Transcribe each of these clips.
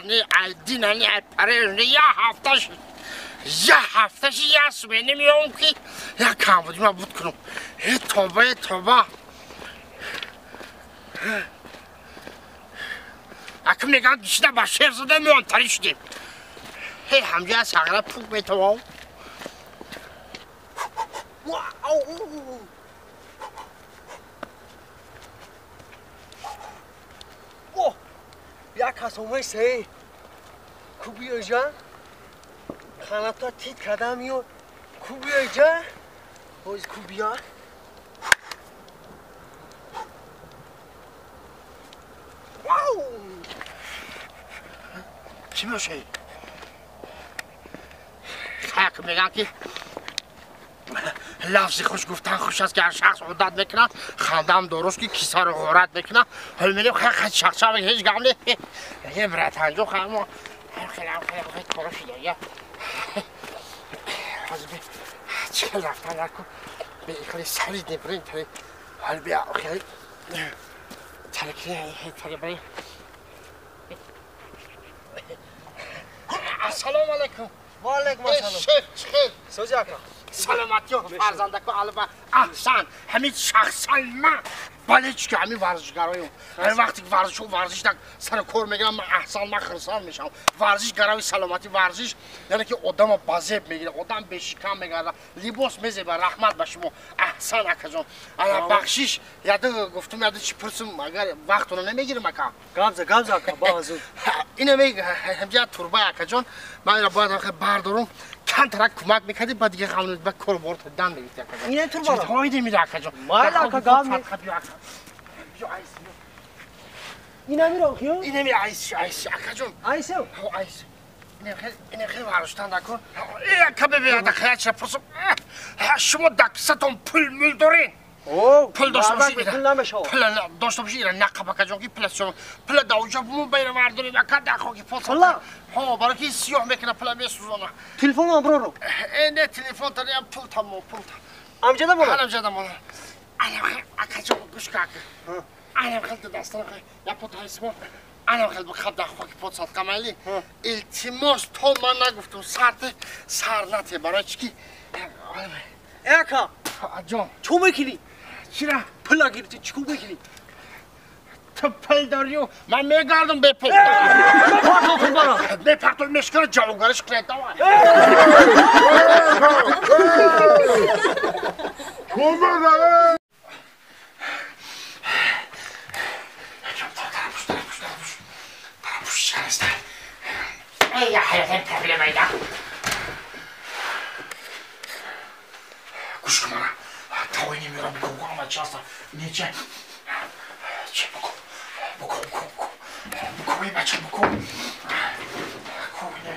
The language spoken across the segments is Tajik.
не, ай дина не, ай париж не, я ҳафташ. Я ҳафташ я смени меом ки я камбуди ма буд кунам. Э тоба, э тоба. Аки меган гишна ба шер зада меом тари шудем. Ҳей ҳамҷа сағра пук метавом. Як касомаи сей кубиёҷа ханата тит кардам ё кубиёҷа боз кубия вау чӣ мешавӣ? Хак меган ки лафзи хуш гуфтан хуш аст ки ҳар шахс одат мекунад, хандам дуруст ки кисаро ғорат мекунад. Ҳол мерем шахшав ҳеҷ гап не. Е братанҷо хамо хеле хеле коро шуда. Я ҳозир чӣ хел рафтан наку бе хеле солид небурем тари ҳол бия хеле тари тари барем. Ассалому алайкум. Ва алайкум ассалом. Шеф чӣ хел? Сози ака. Саломатиё фарзандако алба аҳсан ҳамин шахсан ман бале чӣ ки ҳамин варзишгароем. Ҳар вақте ки варзишу варзиш так сари кор мегирам ман аҳсан ман хирсан мешавам. Варзиш гарави саломатӣ варзиш яъне ки одама ба зеб мегирад, одам бешикам мегардад, либос мезеба. Раҳмат ба шумо аҳсан акаҷон. Ана бахшиш яды гуфтум яды чӣ пурсум агар вақтона намегирам ака. Габза габза ака баҳазур. Ина мег ҳамҷа турба акаҷон ман ира бояд бардорум. Камтарак кӯмак мекардӣ ба дига ғамнуд ба кору бор дан мегирифти акаҷон. Ина турбаро? Ҳойде мира акаҷон. Майла ака гап не. Биё айс. Ина мира охиё? Ина мира айс айс акаҷон. Айсё? Ҳо айс. Ина хел варштан дакун. Э ака бебе да хаяча пурсум. Шумо даксатон пул мул дорин? Пул дошта бошӣ пул намешавад. Пул дошта бошӣ ира нақаб акаҷон ки пул шумо. Пул даоҷа буму байра вардорем ака дахо ки пул. Пула? Ҳо барои ки сиёҳ мекунад пула месӯзона. Телефон аброру. Э не телефон та не пул тамо пул та. Амҷада мона? Амҷада мона. Ана акаҷон гӯш ка ака. Ана хел дастан я пот ҳайсмо. Ана хел бихаб дахо ки пот садқа майли. Илтимос то ман нагуфтум сарте сар нате барои чӣ ки Э ака. Ҷон. Чӣ мекунӣ? Чира? Пула гирифтӣ чӣ кор мекунӣ? Ту пул дорию ман мегардам бепул. Партол пул бара. Бепартол мешкана ҷавобгариш кунед давай. Эй, ҳаётам проблемайда. Гӯш кун мана. Тавони мера буку ама часто неча. Че буку. Буку буку буку. Буку эй бача буку. Ку не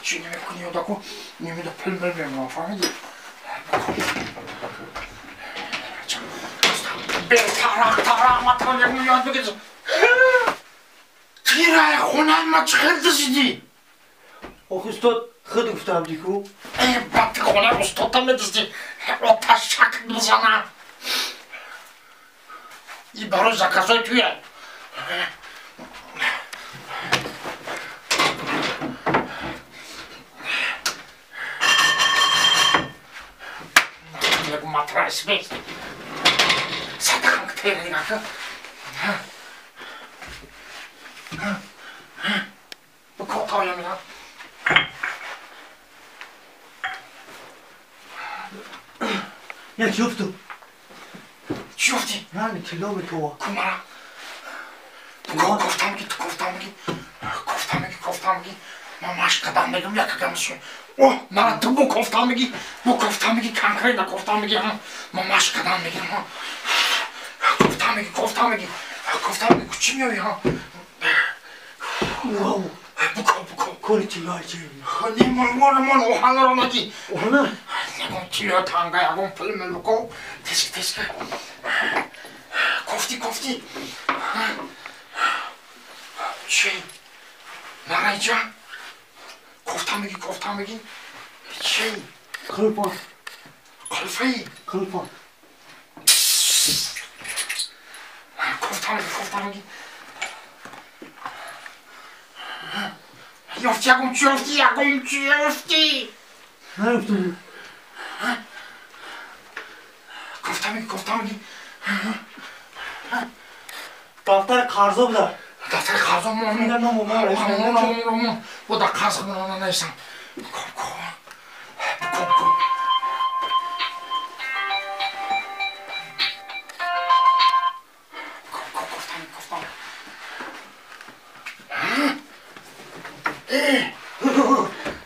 чӣ намекунӣ одаку немеда пул мемемон фаҳмидӣ? Буку. Бетарақ тарақ матан ягон ёд бигир. Тираи хонаи ма чӣ хел дизидӣ? Ох устод худ гуфтам дику. Э бати хонаи устодта медиздӣ. Оташак мезанад. И барои заказои туя. Матрас бес. Садақам терингака. Букотоя мира. Я чӣ ёфтум? Чӣ ёфтӣ? Ранги тилло метова. Кумара. Кофтам ки, кофтам ки, кофтам ки, кофтам ки. Ман машқ қадам мегирам, як қадам шуд. О, мара ту бу кофтам меги, бу кофтам меги, конкретно кофтам меги. Ман машқ қадам мегирам. Кофтам меги, кофтам меги, кофтам меги, чӣ меои ҳа? Вау. Буко, буко. Кони тилло чӣ? Не, мон, мон, мон, оҳанро наги. Оҳана? Ягон тилло танга, ягон пул мул буко. Тезки, тезки. Кофти, кофти. Чӣ? Мараҷа? Кофта меги, кофта меги. Чӣ? Қулфа. Қулфаи? Қулфа. Кофта меги, кофта меги. Ёфти ягон чи ёфти, ягон чи ёфти. Наёфтам. Кофта меги, кофта меги. Дафтари қарзо буда. Дафтари қарзо мон. Мон. Бо да қарз худона нависам. Коб, коб. Коб, коб. Коб, коб, кофта меги, кофта меги.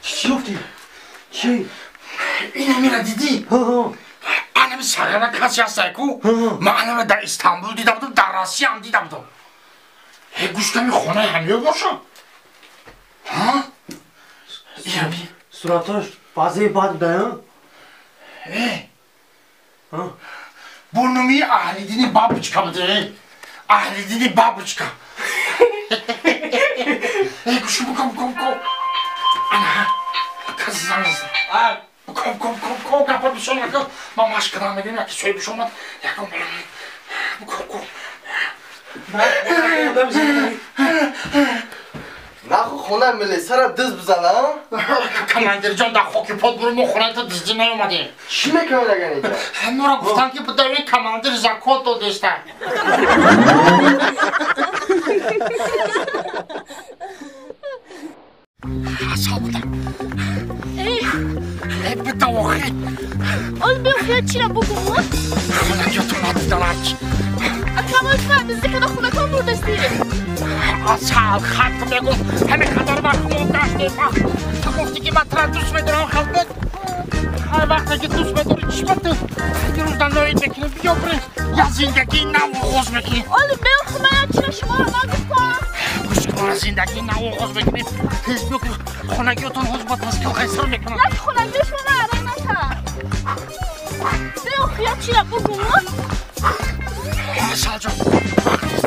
Чӣ ёфтӣ? Чӣ? Инамира дидӣ? Анами сағира касе ҳастай ку? Ман анамира дар Истанбул дида будам, дар Россия ҳам дида будам. Э, гӯш ками хонаи ҳамё бошам. Сураташ баъзеи бад буда, э? Бо номи Аҳлиддини Бабочка буда, э? Аҳлиддини Бабочка. Э, гӯш букам, букам, букам. Ана, касе занг зад. Ком, ком, ком, ком, гапа бисёр накун. Ман машқ кардам, мегӯям, яке соҳибиш омад, якам балам. Ком, ком. Наху хона милисара дыз бизана? Командирҷон, дар хоки под буру мо хонаи дуздӣ наомадем. Чӣ мекунед агар инҷа? Моро гуфтанд, ки будави командир закот додеста. Асал будам. Э, буда охи. Ол беохия чира бугум? Хонагиётон надиданак. Акамои дуздӣ када хонатон бурдасти. Асал, хат мегум, ҳамин қадар вақт мо гаштем. Ту гуфтӣ, ки ман тура дӯст медорам, хел буд. Ҳар вақте ки дӯст медорӣ, чӣ ба ту дирӯз ноид мекунӣ? Биё бирем, як зиндагии нав оғоз мекунем. Оли беохи ман чира шуморо нагуфтам. Гӯш кун, зиндагии нав оғоз мекунем. Тез биё, ки хонагиётон ҳозир ба таскил қайсар мекунанд. Як хонагиё шумо арай накард. Беохи як чира бугум? Асалҷон, вақт